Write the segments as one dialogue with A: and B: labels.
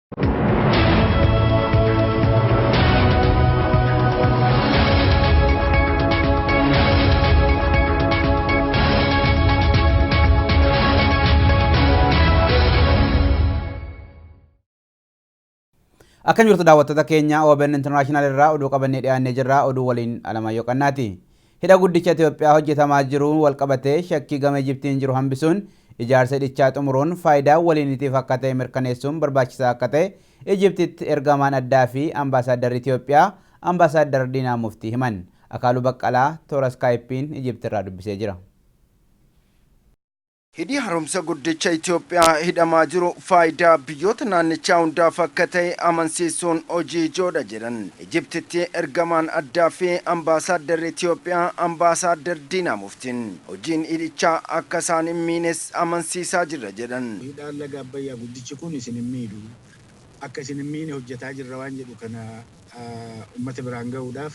A: Akkam jirtu daawwattoota keenya? OBN International irraa oduu qabannee dhiyaannee jirra. Oduu waliin Alamaayyoo Qannaati. Hidha guddicha Itoophiyaa hojjetamaa jiruun walqabatee shakkii gama Ijiptiin jiru hambisuun ijaarsa hidhichaa xumuruun faayidaa waliinitiif akka ta'e mirkaneessuun barbaachisaa akka ta'e Ijiptitti ergamaan addaa fi ambaasaaddarri Itoophiyaa Ambaasaaddar Diinaa Muftii himan. Akaaluu Baqqalaa toora Iskaayippiin Ijiptirraa dubbisee jira.
B: Hidhi Haaromsa Guddicha Itoophiyaa hidhamaa jiru faayidaa biyyoota naannichaa hundaaf akka ta'e amansiisuun hojii ijoodha jedhan Ijiptitti ergamaan addaa fi ambaasaaddarri Itoophiyaa Ambaasaaddar Diinaa Muftiin. Hojiin hidhichaa akka isaan hin miines amansiisaa jirra jedhan.
C: Hidhaan laga Abbayyaa guddichi kun isin hin miidhu. Akka isin hin miine hojjetaa jirra waan jedhu kana ummata biraan gahuudhaaf,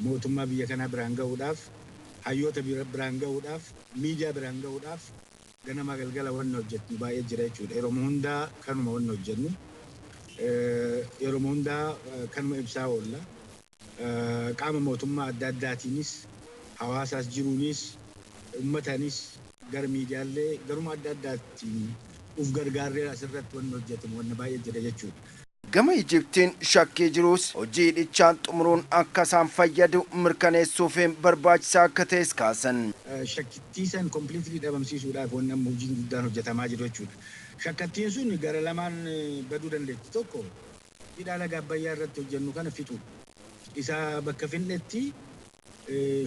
C: mootummaa biyya kanaa biraan gahuudhaaf, hayyoota biraan gahuudhaaf, miidiyaa biraan gahuudhaaf ganamaa galgala wanni hojjetnu baay'ee jira jechuudha. Yeroo hundaa kanuma wanni hojjennu. Yeroo hundaa kanuma ibsaa oolla. Qaama mootummaa adda addaatiinis, hawaasaas jiruunis, ummataanis, gara miidiyaallee garuma adda addaatiin uf gargaarree asirratti wanni hojjetamu wanni baay'ee jira jechuudha.
B: Gama Ijiptiin shakkii jirus hojii hidhichaa xumuruun akka isaan fayyadu mirkaneessuuf barbaachisaa akka ta'es kaasan.
C: Shakkittii san completely dhabamsiisuudhaaf wanni amma hojiin guddaan hojjetamaa jiru jechuudha. Shakkattiin sun gara lamaan baduu dandeetti. Tokko, hidhaa laga Abbayyaa irratti hojjennu kana fixu. Isa bakka finnetti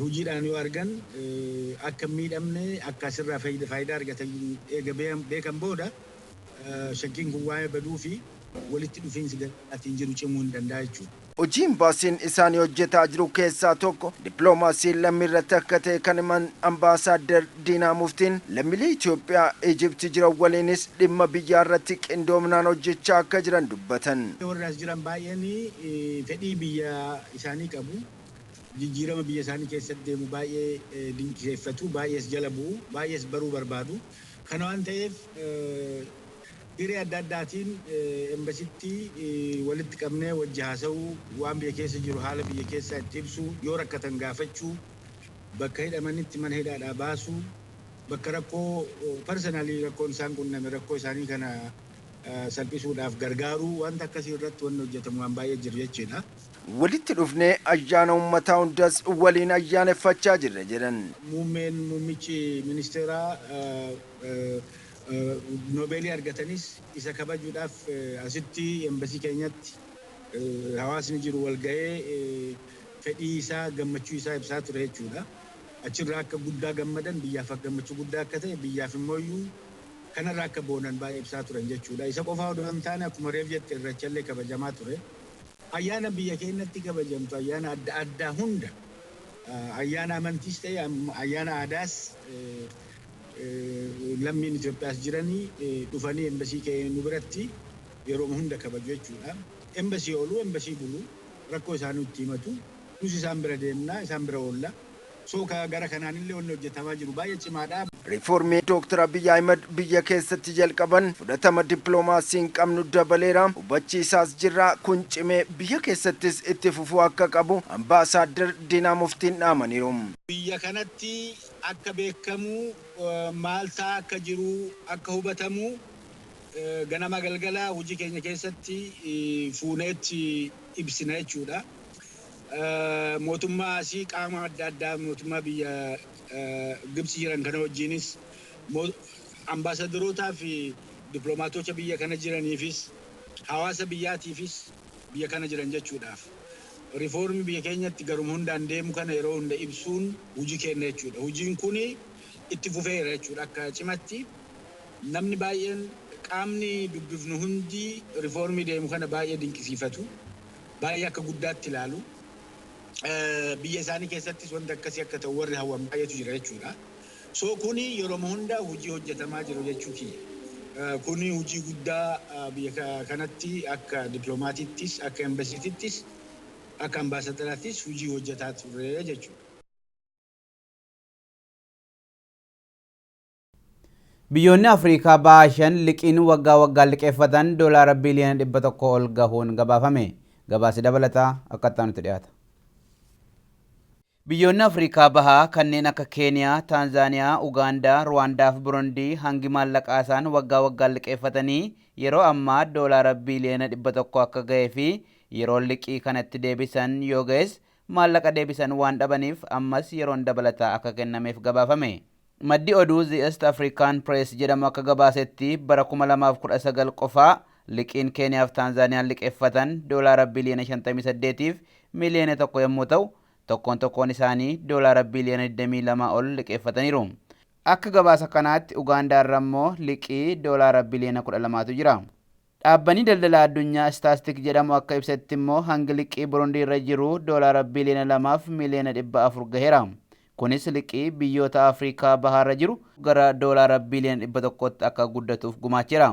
C: hojiidhaan yoo argan, akka hin miidhamne, akka asirraa faayidaa argatan eega beekan booda, shakkiin kun waa'ee baduu fi walitti dhufiinsi garaatiin jiru cimuu hin danda'a jechuudha.
B: Hojii imbaasiin isaanii hojjetaa jiru keessaa tokko dippiloomaasii lammii irratti akka ta'e kan himan Ambaasaaddar Diinaa Muftiin, lammiilee Itoophiyaa Ijipti jiran waliinis dhimma biyyaa irratti qindoominaan hojjechaa akka jiran dubbatan.
C: Warri as jiran baay'een fedhii biyya isaanii qabu. Jijjiirama biyya isaanii keessatti deemu baay'ee dinqisiifatu, baay'ees jala bu'u, baay'ees baruu barbaadu. Kana waan ta'eef, hiree adda addaatiin embasitti walitti qabnee wajji haasa'uu, waan biyya keessa jiru, haala biyya keessaa itti ibsuu, yoo rakkatan gaafachuu, bakka hidhamanitti mana hidhaadhaa baasuu, bakka rakkoo personally rakkoon isaan qunname rakkoo isaanii kana salphisuudhaaf gargaaruu, wanta akkasii irratti wanni hojjetamu waan baay'ee jiru jechuudha.
B: Walitti dhufnee ayyaana uummataa hundas waliin ayyaaneffachaa jirra jedhan.
C: Muummeen muummichi ministeeraa Noobeelii argatanis isa kabajuudhaaf asitti embasii keenyatti hawaasni jiru wal ga'ee fedhii isaa, gammachuu isaa ibsaa ture jechuudha. Achirraa akka guddaa gammadan, biyyaaf akka gammachuu guddaa akka ta'e, biyyaaf immoo kanarraa akka boonan baay'ee ibsaa turan jechuudha. Isa qofaa odoo hin taane, akkuma reef jette, Irreechallee kabajamaa ture. Ayyaana biyya keenyatti kabajamtu, ayyaana adda addaa hunda, ayyaana amantiis ta'e ayyaana aadaas, lammiin Itoophiyaas jiranii dhufanii embasii keenya nu biratti yeroo hunda kabaju jechuudha. Embasii ooluu, embasii bulu, rakkoo isaanii itti himatu, nus isaan bira deemna, isaan bira oolla. So gara kanaanillee wanni hojjetamaa jiru baay'ee cimaadha.
B: Riiformii Dooktar Abiyyi Ahimad biyya keessatti jalqaban fudhatama dippiloomaasii hin qabnu dabaleera. Hubachiisaas jirra. Kun cimee biyya keessattis itti fufuu akka qabu Ambaasaaddar Diinaa Muftiin dhaamaniiru.
C: Biyya kanatti akka beekamu, maal ta'aa akka jiru akka hubatamu, ganama galgala hojii keenya keessatti fuuneetti ibsina jechuudha. Mootummaa asii, qaama adda addaa mootummaa biyya Gibsi jiran kana wajjinis, ambaasadarootaa fi dippiloomaatota biyya kana jiraniifis, hawaasa biyyaatiifis, biyya kana jiran jechuudhaaf. Riifoormii biyya keenyatti garuma hundaan deemu kana yeroo hunda ibsuun hojii keenya jechuudha. Hojiin kun itti fufeera jechuudha akka cimatti. Namni baay'een, qaamni dubbifnu hundi riifoormii deemu kana baay'ee dinqisiifatu. Baay'ee akka guddaatti ilaalu. Biyya isaanii keessattis wanti akkasii akka ta'u warri hawwan baay'eetu jira jechuudha. So kuni yeroo hunda hojii hojjetamaa jiru jechuu kiyya. Kuni hojii guddaa biyya kanatti akka dippiloomaatiittis, akka embasiitittis, akka ambaasadaraattis hojii hojjetaa turre jechuudha.
A: Biyyoonni Afrikaa bahaa shan liqiin waggaa waggaan liqeeffatan doolaara biiliyoona 100 ol gahuun gabaafame. Gabaasi dabalataa akka itti dhiyaata. Biyyoonni Afrikaa bahaa kanneen akka Keeniyaa, Taanzaaniyaa, Ugaandaa, Ruwaandaa fi Burundii hangi maallaqaa isaan waggaa waggaan liqeeffatanii yeroo ammaa doolaara biiliyoona 100 akka gahee fi yeroo liqii kanatti deebisan yoo ga'es maallaqa deebisan waan dhabaniif ammas yeroon dabalataa akka kennameef gabaafame. Maddi oduu The East African Press jedhamu akka gabaasetti bara 2019 qofaa liqiin Keeniyaa fi Taanzaaniyaan liqeeffatan doolaara biliyoona 58 fi miliyoona 1 yommuu ta'u, tokkoon tokkoon isaanii doolaara biliyoona 22 ol liqeeffataniiru. Akka gabaasa kanaatti Ugaandaarra immoo liqii doolaara biliyoona 12tu jira. Dhaabbanni daldala addunyaa Istaastik jedhamu akka ibsetti immoo hangi liqii Burundii irra jiru doolaara biliyoona 2 fi miliyoona 400 gaheera. Kunis liqii biyyoota Afrikaa bahaarra jiru gara doolaara biliyoona 100tti akka guddatuuf gumaacheera.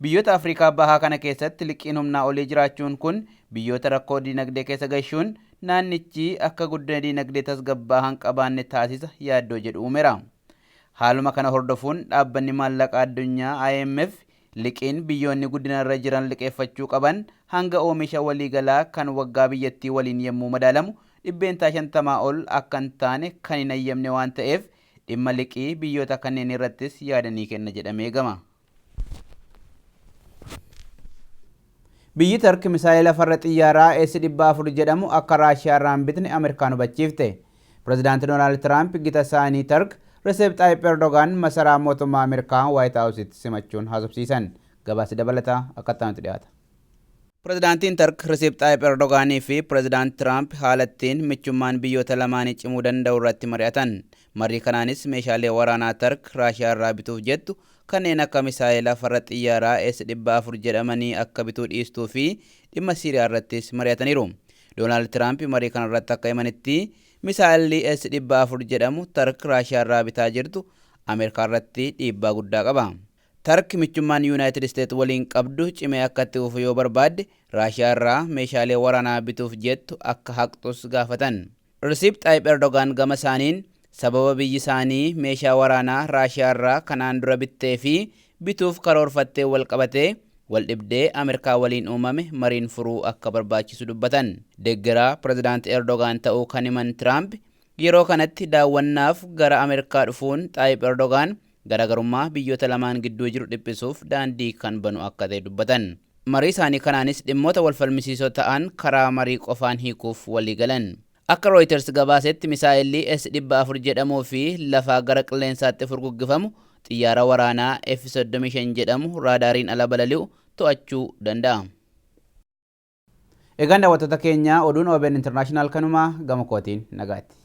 A: Biyyoota Afrikaa bahaa kana keessatti liqiin humnaa olii jiraachuun kun biyyoota rakkoo diinagdee keessa gashuun naannichi akka guddina diinagdee tasgabbaa'aa hin qabaanne taasisa yaaddoo jedhu uumeera. Haaluma kana hordofuun dhaabbanni maallaqa addunyaa IMF liqiin biyyoonni guddina irra jiran liqeeffachuu qaban hanga oomisha waliigalaa kan waggaa biyyattii waliin yommuu madaalamu 50% ol akka hin taane kan hin ayyamne waan ta'eef dhimma liqii biyyoota kanneen irrattis yaadanii kenna jedhamee eegama. Biyyi Tark misaayila farra xiyyaaraa S-400 jedhamu akka Raashiyaa irraa hin bitne Ameerikaan hubachiifte. Pireezidaanti Doonaald Tiraamp gita isaanii Tark Recep Tayyip Erdogan masaraa mootummaa Ameerikaa Waayit Haawusitti simachuun haasofsiisan. Gabaasi dabalataa akka itti dhiyaata. Pireezidaantiin Tark Recep Tayyip Erdogaanii fi Pireezidaant Tiraamp haala ittiin michummaan biyyoota lamaanii cimuu danda'u irratti mari'atan. Marii kanaanis meeshaalee waraanaa Tark Raashiyaa irraa bituuf jettu kanneen akka misaayila farra xiyyaaraa S-400 jedhamanii akka bituu dhiistuu fi dhimma Siiriyaa irrattis mari'ataniiru. Doonaald Tiraamp marii kana irratti akka himanitti misaayilli S-400 jedhamu Tark Raashiyaa irraa bitaa jirtu Ameerikaa irratti dhiibbaa guddaa qaba. Tark michummaan Yuunaayitid Isteet waliin qabdu cimee akka itti fufu yoo barbaadde Raashiyaa irraa meeshaalee waraanaa bituuf jettu akka haqxus gaafatan. Recep Tayyip Erdogan gama isaaniin sababa biyyi isaanii meeshaa waraanaa Raashiyaa irraa kanaan dura bittee fi bituuf karoorfattee wal qabatee wal dhibdee Ameerikaa waliin uumame mariin furuu akka barbaachisu dubbatan. Deeggaraa Pireezidaanti Erdogan ta'uu kan himan Tiraamp yeroo kanatti daawwannaaf gara Ameerikaa dhufuun Tayyip Erdogan garaagarummaa biyyoota lamaan gidduu jiru dhiphisuuf daandii kan banu akka ta'e dubbatan. Marii isaanii kanaanis dhimmoota wal falmisiisoo ta'an karaa marii qofaan hiikuuf walii galan. Akka Reuters gabaasetti misaayilli S-400 jedhamuu fi lafaa gara qilleensaatti furguggifamu xiyyaara waraanaa F-35 jedhamu raadaariin ala balali'u to'achuu danda'a. Egaan daawwattoota keenya, oduun OBN International kanuma. Gama kootiin nagaatti.